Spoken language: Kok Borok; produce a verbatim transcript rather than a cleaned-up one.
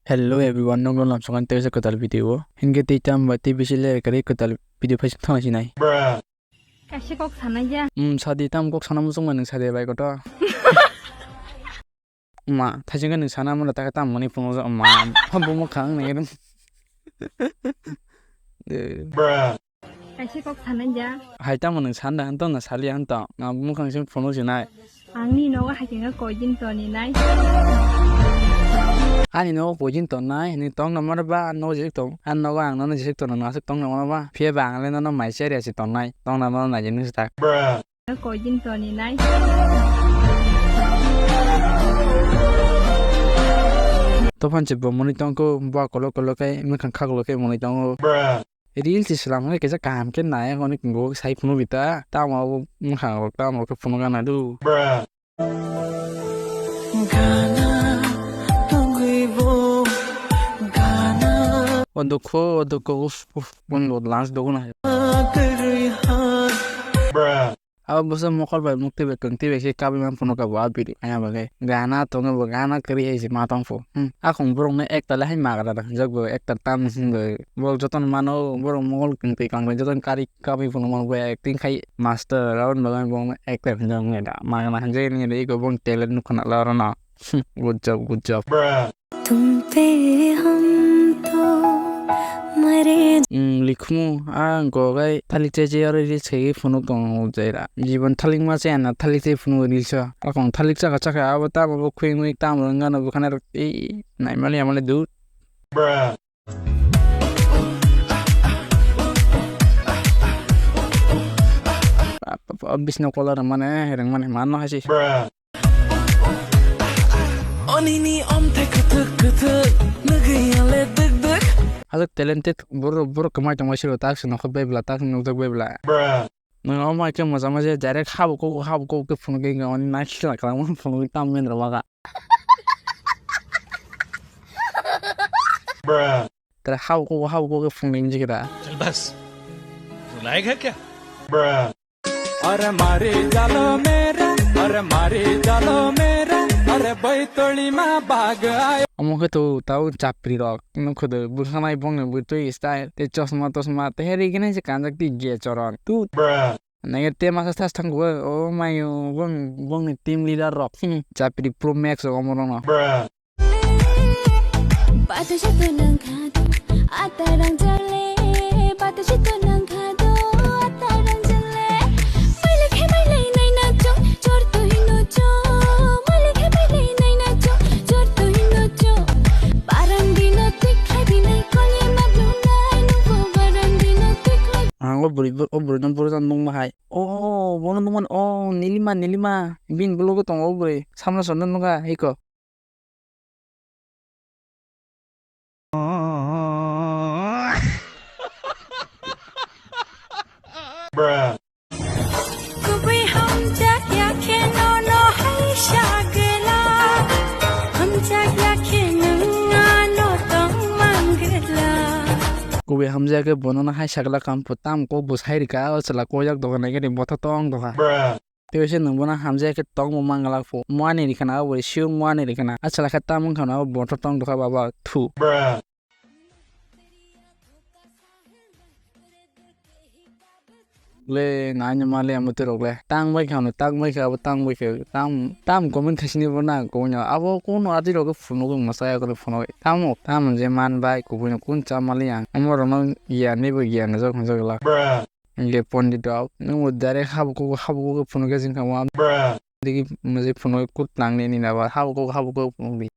Hello everyone, nokno lamsokan tei kwtal video o. Hinkhe tei tam bai tei bisi ler kwrwi kwtal video phai thang sinai. Kaisa kok sanai ya. Hmm, sadi tam kok sana muchung ma nwng sadi bai koto. Ma, thaising khe nwng sana mano ta khe tam mani phungo ma. Bo mo khang nai. Kaisa kok sanai ya. Hai tamo nwng sanda hanto na sali hanto. Na bumung khang sing phunuk sinai. Angni nogo hai khe koi din toni nai. Ani nogo koi din ton nai, ni tong na mano ba, an nogo jisik tong. An nogo ang nono jisik tong na aswk tong na mano ba. Phiya ba ang le nono mai chari asi ton nai. Tong na mano nai jini sita. Koi din toni nai. Tophan se bo mwnwi tongkho, bo kolok kolok khe mwkhang khaklok khe mwnwi tongo. Reels se slam khe kaisa kaham khe nai, hwnwi bo sai phunuk bi ta, tamo abo mwkhang rok tamo khe phunuk gana do. Gana tongwi bo, gana. O dukho, o dukho, uf, uf, boni bo last dukho na. Kwrwi ha. Abo bwsa mokol bai mukti bai kwngti bai khe kabui man phunuk ka bo a video. Aya bagwi gana tongo bo, gana kwrwi hai se ma tong pho. Hmm. Akhung borok no ekta le hai magra da hinjak bo, ekta tam hinjak bo. Borok jotono mano, borok mokol kwngtwi kangrwi jotono kari kabui phunuk mano bo acting khai master, aboni bagwi borok no actor hinjak wngya da. Magna hinjak wngya da, eko borok ni talent nukha na la oro no. Hmm. Good job, good job. Tum pe hum to mere. Hmm, likhumu, a gogai thalik chai chai aro reels khai phunuk tongo jaira. Jibon thalik ma chai na thalik chai phunuk reels o. Akhung thalik chaka chaka abo tamo bo khuyung mui tamo wngano bo khana rok ei naimali amali dud. Bisno kolar mane hereng mane manno hasi. Onini omthai kwthwk kwthwk, nugwi yale dwk dwk. Aswk talented borok, borok kwmai tongma siro tak se nokho bebla, tak se nukjak bebla. Nwng omo hai khe mwchangma je direct habo kok, habo kok khe phunuk khe oni nai khila kwlangma phunuk tam men rwma kha. Tara habo kok, habo kok khe phunuk nai jikira. Chal bas. Tu layek hai kya? Are mari jalo mera, are mari jalo mera, are baitoli ma bag aayo. Omo khe to tao chapri rok nukho de, bwkhanai bongni bwtwi style, tei chosma tosma, tei heri gini se kanjak tei ge choron. Tu. Nege te masa thas thang go, o mayo, bong, bongni team leader rok. Hmm, chapri Pro Max rok omo rok no. Bata sito nang khado, ata rang jale. Bata sito nang khado, ata rang jale. Maile khe maile nai na cho, chor to hino cho. Maile khe maile nai na cho, chor to hino cho. Baran dino tik khai binai kole ma blunai nuko baran dino tik khai. Ang o bwrwi, o bwrwi no bwrwi no nung ma hai. O, bono nung man, o, Nilima, Nilima. Bin vlog o tongo o bwrwi. Samla sonna nung kha, iko. Kubui hamjak ya khe nono hai sagla. Hamjak ya khe nwng ano tong mangla. Kubui hamjak ya khe bono no hai sagla kam phutam kok bo sai rika o chwla kok jak doga nai gani botha tong doga. Tei se nwng bono hamjak khe tongmo manglak pho. Muani rikha na abo sure muani rikha na. A chwla khe tamo wngkha na abo bothor tong dokha baba thu. Le naino mali amo twi rok le. Tang bai kha no, tang bai kha abo, tang bai kha. Tam, tam comment khaisini bo na ko nya. Abo kono ati rok phunugwi mwsaya ko phunugwi. Tamo, tamo je man bai kubui no kun cha mali ang. Amo rok no ya ni bo ya na jok jok la. Hingke pondit rok, nwng bo direct habukugo, habukugo phunukhe jeng kha, wa. Digi mwjwi phunukhe kut nangni nini abo habukugo, habukugo phunukdi.